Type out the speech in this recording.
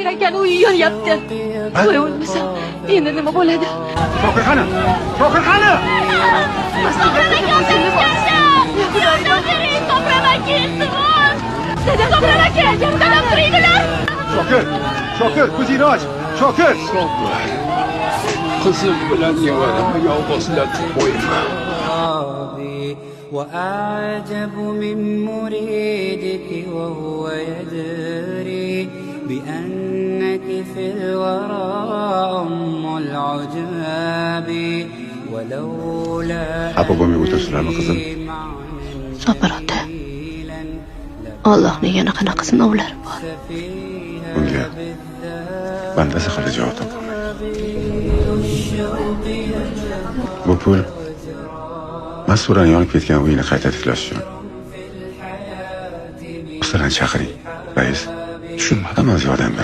Shokir akani uyi yonyapti. Voy, o'lmasam endi nima bo'ladi? Shokir qani? Shokir qani? Shokir aka, yordam bering, Komron aka, iltimos. Komron aka, dadam tirikdilar. Shokir! Shokir, ko'zingni och! Shokir! Sabr. Qizim bilan nevaramni yolg'izlatib qo'yma. وأعجب من مريدك وهو يدري بأنك في الورى أم العجاب ولولا Xafa bo'lmay o'tirsinlarmi, qizim? Sobir ota. Allohning yana qanaqa sinovlari bor? Bunga bandasi hali javob topolmaydi. Bu pul Masturani yonib ketgan uyini qayta tiklash uchun. Ustalarni chaqiring, rais. Tushunmadim. Hammamiz yordam beramiz.